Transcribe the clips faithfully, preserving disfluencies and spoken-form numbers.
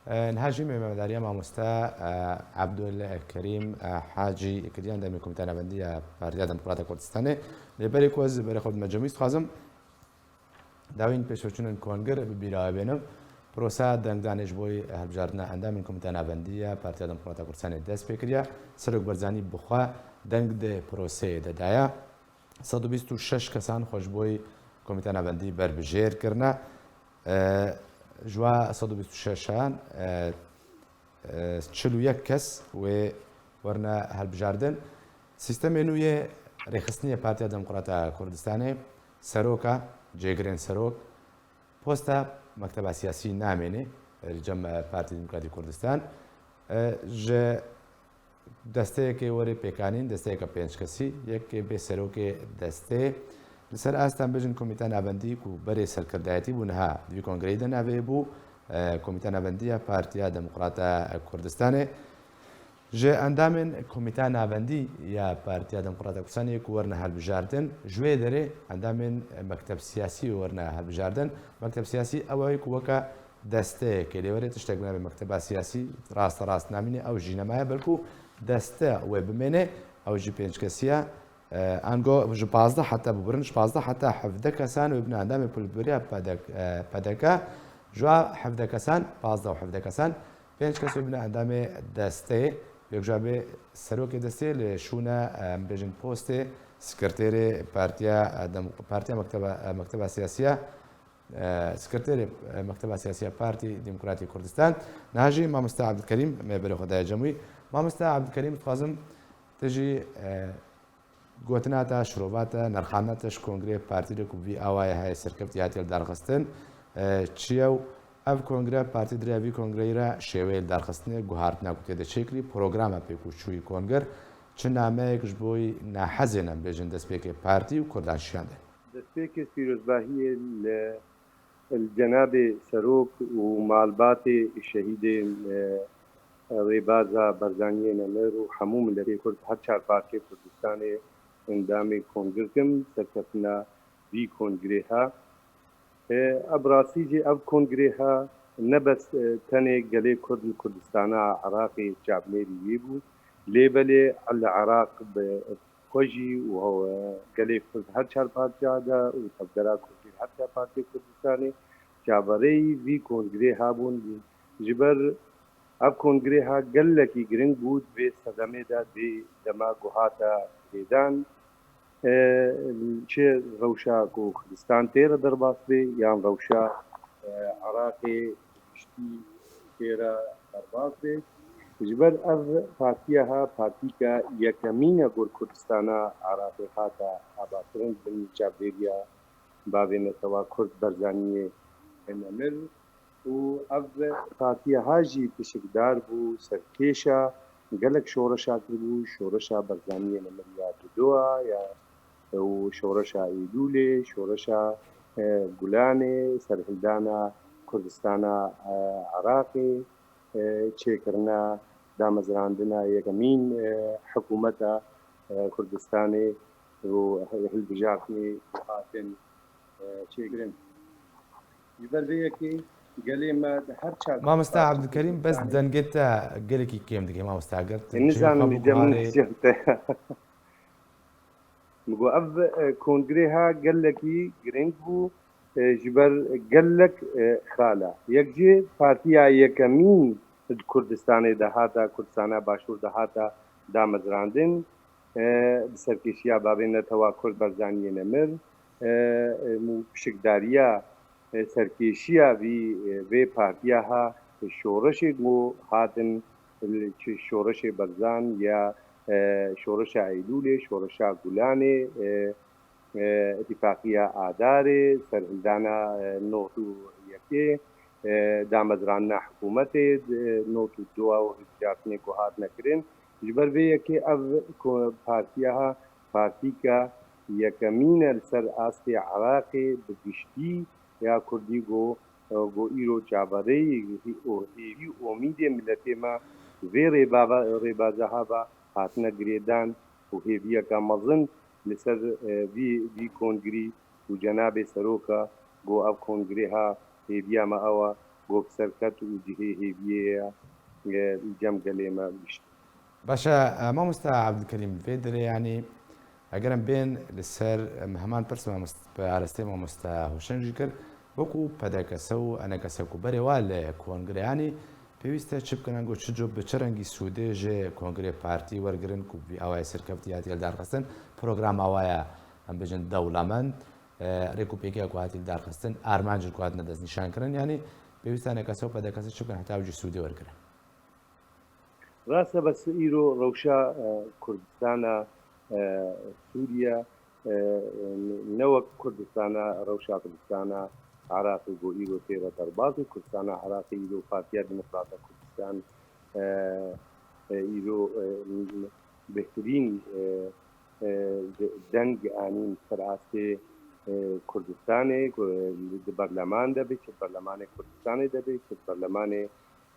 E, niha jî mêmedariya mamoste, e, Ebdulkerîm, e, Hacî, yekediyan demê Komîteya Navendî ya Partiya Demokrata Kurdistanê. Lê berê ku ez berê xwe bidime cemî, dixwazim dawîn pêşveçûnên kongir bi bîra we bênim. Proseya dengdanê ji bo hilbijartina endamên Komîteya Navendî ya Partiya Demokrata Kurdistanê dest pê kiriye. Serok Barzanî bi xwe deng di proseyê de daye. Sed û bîst û şeş kesan xwe ji bo Komîteya Navendî berbijêr kirine. E, ji wa sed û bîst û şeşan, e, e, çil û yek kes wê werine hilbijardin. Sîstemê nû yê rêxistinê Partiya Demokrata Kurdistanê, seroka, cêgirên serok, posta mekteba siyasî namêne, e, li cem, e, Partiya Demokratîk Kurdistan. E, ji desteyekê werê pêkanîn, desteyeke pênc kesî, yekê bê serokê destê. Li ser asta em bêjin Komîteya Navendî ku berê serkirdayetî bû, niha di vî kongreyê de navê bû, e, Komîteya Navendî ya Partiya Demokrata Kurdistanê. Ji endamên Komîteya Navendî ya Partiya Demokrata Kurdistanê ku werine hilbijartin, ji wê derê endamên mekteb siyasî werine hilbijartin. Mekteb siyasî ew e ku weke desteyekê lê werê tiştek binabe mekteba siyasî, raste rast namîne, ew jî nemaye, belkû deste wê bimêne, ew jî pênc kesî ye. E, ango ji pazdeh heta bibirin, ji pazdeh heta hevdeh kesan wê bine endamê polîtbûroya P D K, e, P D K. Ji wa hevdeh kesan, pazdeh û hevdeh kesan, pênc kes wê bine endamê desteyê. Yek ji wa bê serokê desteyê li şûne, em bêjin postê, sekreterê partiya, e, dem-, partiya mekteba, e, mekteba siyasiya, e, sekreterê, e, mekteba siyasiya Partî Demokratî Kurdistan. Niha jî Mamoste Ebdulkerîm me berê xwe daye cem wî. Mamoste Ebdulkerîm, dixwazim tu jî, e, Gotina te, şirova te, nirxandina te ji kongreyê partî re ku bi vî awayê heye serkeftî hatiye lidarxistin, e, çi ye û ev kongre, partî di rêya vî kongreyê re şêweyê lidarxistinê, guhartina ku tê de çêkirî, programa pêk û çûyî kongir, çi nameyek ji bo nehezên, em bêjin, destpêkê partî û kurdan şiyande? Destpêkê pîrozbahiyê li Li cenabê serok û malbatê şehîdên, e, Rêbaza Barzaniyê Nemir û hemû miletê Kurd her çar parçeyê Kurdistanê endamê kongir kim, serkeftina vî kongrê ha. E, ev rastî jî ev kongrê ha ne bes, e, tenê gelê Kurd li Kurdistana Iraqê çavnêrî wê bû, lê belê li Iraq bi xwe jî û, e, gelê Kurd her çar parçeya de û tevgera Kurdî her çar parçeyê Kurdistanê çaverêyî vî kongrê habûn. Ji ber ev kongrê ha gelekî giring bû, di vê sedemê de, di dema ku hate girêdan, e, çi rewşa ku Kurdistan tê re derbas bê yan rewşa, e, Iraqê giştî tê re derbas bê. Ji ber ev partiya ha, partîka yekemîn e gor Kurdistana Iraqê hate avakirin bin çavdêriya bavê netewa Kurd Barzaniyê Nemir û ev partiya ha jî pişikdar bû, serkêşa gelek şoreşa kiribû, şoreşa Barzaniyê Nemir ya Dudoa ya û şoreşa Êlûlê, şoreşa, e, Gulanê, serhildana Kurdistana, e, Iraqê, e, çêkirina damezrandina yekemîn, e, hikûmeta, e, Kurdistanê û hilbijartinê hatin, e, çêkirin. Ji ber vê yekê gelê me di her çar Mamoste Ebdulkerîm, bes dengê te gelekî kêm dike, mamoste, eger tu Nizanim cihê xwe ji cem bixwarê. Min got, ev, e, kongrê ha gelekî giring bû, e, ji ber gelek, e, xala. Yek jî partiya yekemîn di Kurdistanê de hata, Kurdistana Başûr de hata damezrandin, e, bi serkêşiya bavê netewa Kurd Barzaniyê Nemir, e, e, û pişikdariya, e, serkêşiya vî, e, vê partiya ha şoreşê ku hatin, e, şoreşê Barzan ya, e, şoreşa Eylûlê, şoreşa Gulanê, e, e, îtîfaqiya Adarê, serhildana, e, nod û yekê, e, damezrandina hikûmetê, e, nod û dua û hilbijartinê ku hatine kirin. Ji ber vê yekê ev ku partiya ha, partîka yekemîn e li ser astê Iraqê bi giştî ya Kurdî ku, ku îro çaverêyî û hêvî û omîdê miletê me vê rêbava-, rêbaza ha ve hatine girêdan û hêviyeke mezin li ser, e, vî, vî kongirî û cenabê seroka got ev kongirê ha hêviya me ew e, gok serket û cihê hêviyê ye, e, li cem gelê me gişt. Baş e, e, mamosta Abdulkerim, vê derê, yanî, eger em bên li ser, em heman pirs mamost-, bi arastê mamosta Hoşeng jî kir, wekû P D K S û E N K S ku berê wa li kongre, yanî, pêwîst e çi bikin, ango çi cop bi çi rengî sûdê ji kongrê partî wergirin ku bi awayê serkevtî hatiye lidarxistin, programa wa ya, em bêjin, dewlemend, e, rêk û pêkê ku hatiye lidarxistin, armancên ku hatine destnîşankirin, yanî, pêwîst e E N K S û P D K S çi bikin heta ew jî sûdê wergirin? Rast e, bes îro rewşa, e, Kurdistana, e, Sûriye, e, ne wek Kurdistana, rewşa Kurdistana Iraqê ku îro têre derbasê. Kurdistana Iraqê îro Partiya Demokrata Kurdistan, e, e, îro, e, bêhtirîn, e, e, de-, deng anîn ser astê, e, Kurdistanê, ku, e, di berleman de be, çi berlemanê Kurdistanê de be, çi berlemanê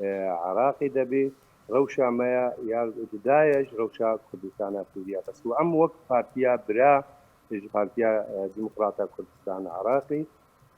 e, Iraqê de bê, rewşa me ya, ya cuda ye ji rewşa Kurdistana Sûriye. Bes û em wek partiya bira ji Partiya, e, Demokrata Kurdistan Iraqê,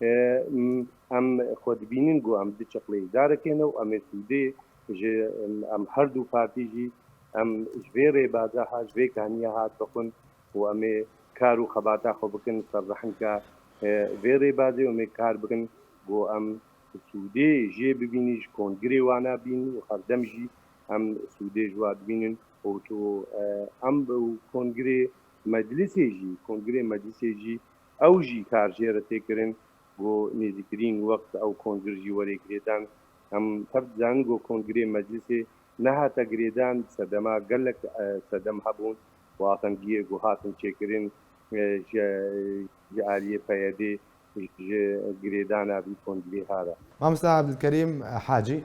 e, m-, em xwe dibînin ku em du çiqlê îdarekê ne û em ê sûdê ji, em, em her du partî jî em ji vê rêbaza ha, ji vê kaniya ha dixwin û em ê kar û xebata xwe bikin ser rehinka, e, vê rêbazê û em ê kar bikin ku em sûdê jê bibînin, ji kongirê wana bîn û herdem jî em sûdê ji wa dibînin û tu, e, em bi kongirê meclisê jî, kongirê meclisê jî ew jî kar jê re tê kirin ku nêzîktirîn wext ew kongir jî were girêdan. Em tev dizanin ku kongirê meclisê nehate girêdan, sedema gelek, e, sedem hebûn û astengiyê ku hatin çêkirin, e, ji, ji aliyê P Y D'ê ji girêdana vî kongirê ha re. Mamosta Abdulkerîm Hacî,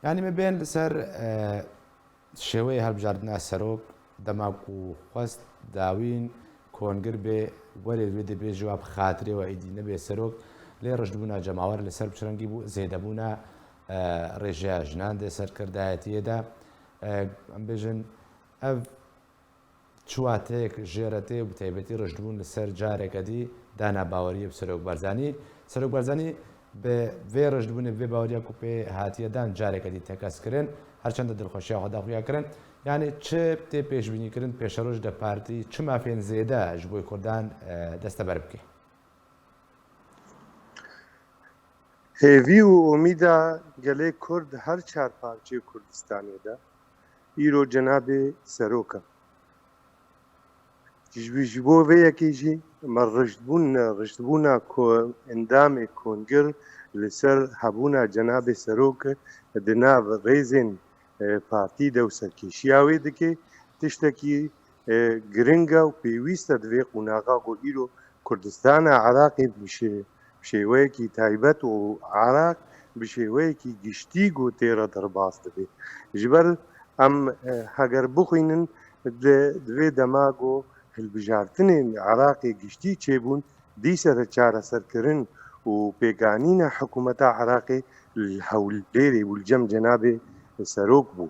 yanî me bên li ser, e, şêweyê hilbijartina serok, dema ku xwest dawîn kongir bê, werê wê dibê ji wa bi xatirê we êdî nebê serok, lê rijdbûna cemawer li ser bi çi rengî bû, zêdebûna, e, rêjeya jinan di serkirdayetiyê de, e, em bêjin, ev çi wateyek jê re tê û bi taybetî rijdbûn li ser careke dî dana baweriyê bi Serok Barzanî. Serok Barzanî bi vê rijdbûnê, bi vê baweriya ku pê hatiye dan careke dî tekez kirin, her çend dilxweşiya xwe da xuya kirin. Yanî çi tê pêşbînî kirin, pêşeroj de partî çi mafên zêde ji bo Kurdan, e, desteber bike? Hêvî û umîda gelê Kurd her çar parçeyê Kurdistanê de îro cenabê serok e. Ji, ji bo vê yekê jî me rijdbûn, rijdbûna ko-, endamê kongir li ser hebûna cenabê serok di nav rêzên, e, partî de û serkêşiya wê dike. Tiştekî, e, giring e û pêwîst e di vê qonaxa ku îro Kurdistana Iraqê bi şê-, bi şêweyekî taybet û Iraq bi şêweyekî giştî ku tê re derbas dibe. Ji ber em, e, heger bixwînin di, di vê dema ku hilbijartinên Iraqê giştî çêbûn, dîse re çareserkirin û pêkanîna hikûmeta Iraqê li Hewlêrê bû, li cem cenabê serok bû.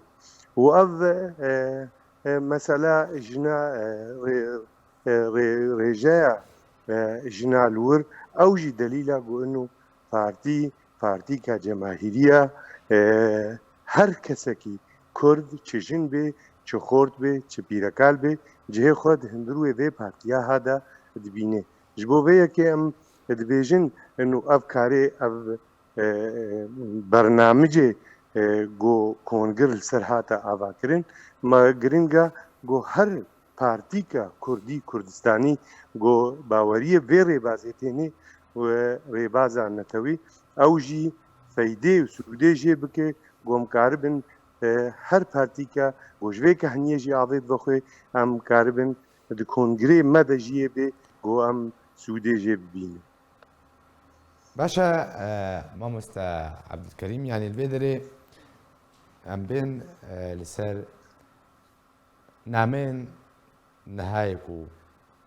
Û ev, e, e, mesela jina, e, rê-, e, rê-, rêjeya, e, jina li wir, ew jî delîla ku ino partî, partîka cemahîrî ye, e, her kesekî Kurd, çi jin bê, çi xort bê, çi pîrekal bê, cihê xwe di hundirûyê vê partiya ha de dibîne. Ji bo vê yekê em dibêjin, ino ev karê, ev e, bernamicê, e, ku kongir li ser hate avakirin, me giring e ku her partîka kurdî, Kurdistanî, ku baweriyê vê rêbazê têne û rêbaza netewî, ew jî feydê û sûdê jê bike, ku em karibin, e, her partîka ku ji vê kehniyê jî avêt vexwe, em karibin di kongirê me de jî yê bê ku em sûdê jê bibînin. Baş e, e, mamoste Abdulkerîm, yanî li vê derê em bên, e, li ser nameyên nihayê ku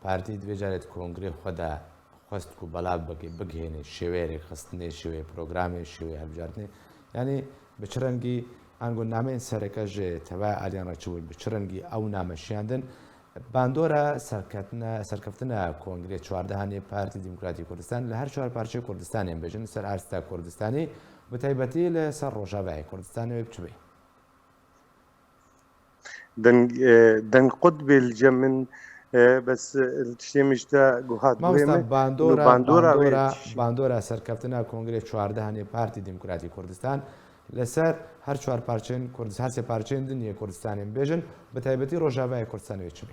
partî di vê carê di kongrê xwe de xwest ku belav bike, bigihêne, şêweyê rêkxistinê, şêweyê programê, şêweyê hilbijartinê, yanî bi çi rengî, ango nameyên sereke ji tevaya aliyan re çi bûn, bi çi rengî ew name şiyandin, Bandora serkeftina, serkeftina Kongrê çardehanê Partî Demokratîk Kurdistan li her çar parçeyê Kurdistanê, em bêjin, li ser arsta Kurdistanê bi taybetî li ser Rojavayê Kurdistanê wê biçûbê. Deng, e, deng qut bê li cem min, e, bes, e, li tiştê min ji te guhat guhê Mamosta, min. bandora, bandora wê bandora, tişî. bandora serkeftina Kongrê çardeh anê Partî Demokratî Kurdistan li ser her çar parçeyên Kurd-, her sê parçeyên din yê Kurdistanê bibêjin, bi taybetî Rojavayê Kurdistanê wê çi bê?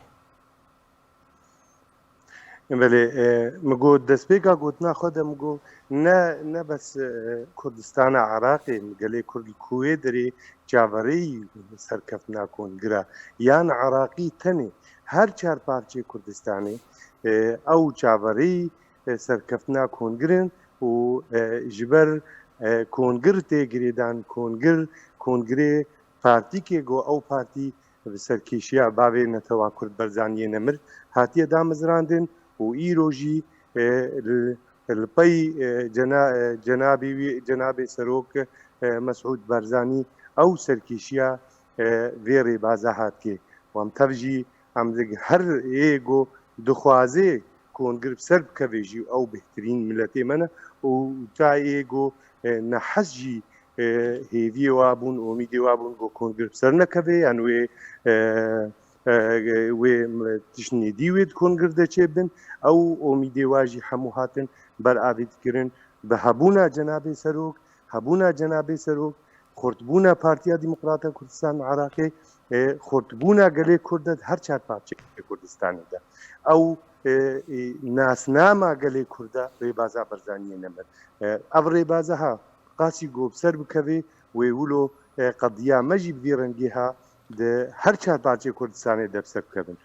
Belê, e, min got, destpêka gotina xwe de min got, ne, ne bes, e, Kurdistana Iraqê, gelê Kurd li ku wê derê çaverêyî serkeftina Kongira, yan Iraqî tenê, her çar parçeyê Kurdistanê, e, ew çaverêyî, e, serkeftina Kongir in û, e, ji ber, e, Kongir tê girêdan, Kongir, Kongirê partîkê ku ew partî bi serkêşiya bavê Netewa Kurd Barzaniyê Nemir hatiye damezrandin û îro jî, e, li, li pey, e, cena-, e, cenabê wî, cenabê serok, e, Mesûd Barzanî ew serkêşiya, e, vê rêbaza hatiye. Û em tev jî em li her ê ku dixwaze Kongir bi ser bikeve jî ew bêhtirîn miletê me ne û ta ê ku, e, nehes jî, e, hêviyê wa bûn, omîdê wa bûn ku Kongir bi ser nekeve, yan wê, e, e, wê, m-, tişt nêdî wê di Kongir de çêbin. Ew omîdê wa jî hemû hatin ber avê dikirin. Bi hebûna cenabê serok, hebûna cenabê serok, xurtbûna Partiya Demokrata Kurdistan Iraqê, e, xurtbûna gelê Kurd de di her çar parçeyê Kurdistanê de. Ew, e, e, nasnama gelê Kurda rêbaza Barzaniyê Nemir. E, ev rêbaza ha qasî ku bi ser bikevê, wê wilo, e, qediya me jî bi vî rengê ha di her çar parçeyê Kurdistanê de bi ser bikevin.